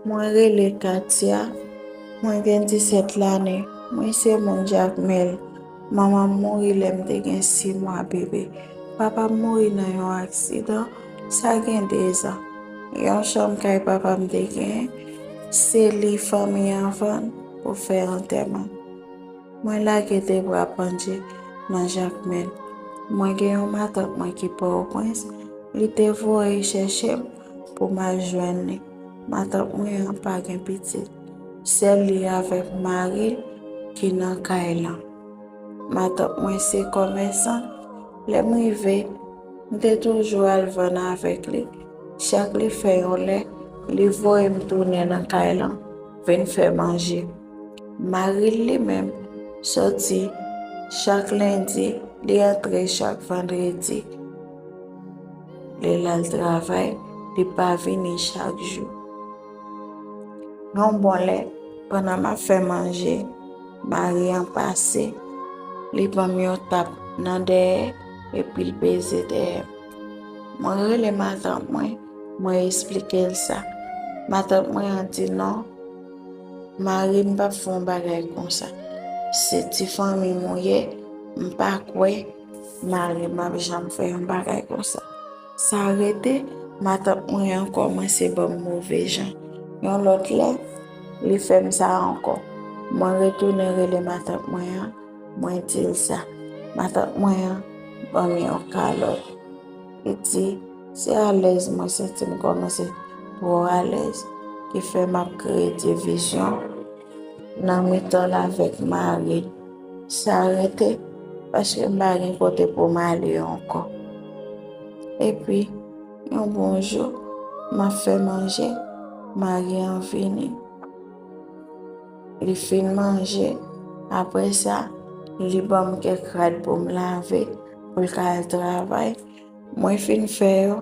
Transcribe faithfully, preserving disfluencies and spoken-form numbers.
Mwen rele Katia, mwen gen disèt lane, mwen se moun Jakmèl. Manman m mouri lè m te gen sis mwa bebe. Papa m mouri nan yon aksidan, sa gen dezan. Yon chanm kay papa m te genyen, se li fanmi an vann pou fè antèman. Mwen lage de bra pandye nan Jakmèl. Mwen gen yon matant mwen ki Pòtoprens, li te voye chèche m pou m al jwenn li. Matant mwen an pa gen pitit. Sèl li avèk mari l ki nan kay lan. Matant mwen se kòmèsan. Lè m rive, m te toujou al vann avèk li. Chak li fè yon lè, li voye m tounen nan kay lan, vin fè manje. Mari l li menm soti chak lendi, li antre chak vandredi. Li l al travay, li pa vini chak jou. Yon bon lè, pandan m ap fè manje, mari an pase, li ban m yon tap nan dèyè epi l peze dèyè m. Mwen rele matant mwen, mwen esplike l sa. Matant mwen an di non, mari m p ap fè yon bagay konsa. Se ti fanmi m ou ye, m pa kwè mari m ap janm fè yon bagay konsa. Sa rete, matant mwen an kòmanse ban m move jan. Yon lòt lè, li fè m sa ankò. Mwen retounen rele matant mwen an, mwen di l sa. Matant mwen an ban m yon kalòt. Li di, se alèz mwen santi m kòmanse twò alèz, ki fè m ap kreye divizyon nan mitan l avèk mari l. Sa rete, paske m pa gen kote pou m ale ankò. Epi, yon bon jou, m ap fè manje, mari an vini. Li fin manje, apre sa, li ban m kèk rad pou m lave, pou l ka al travay. Mwen fin fè yo,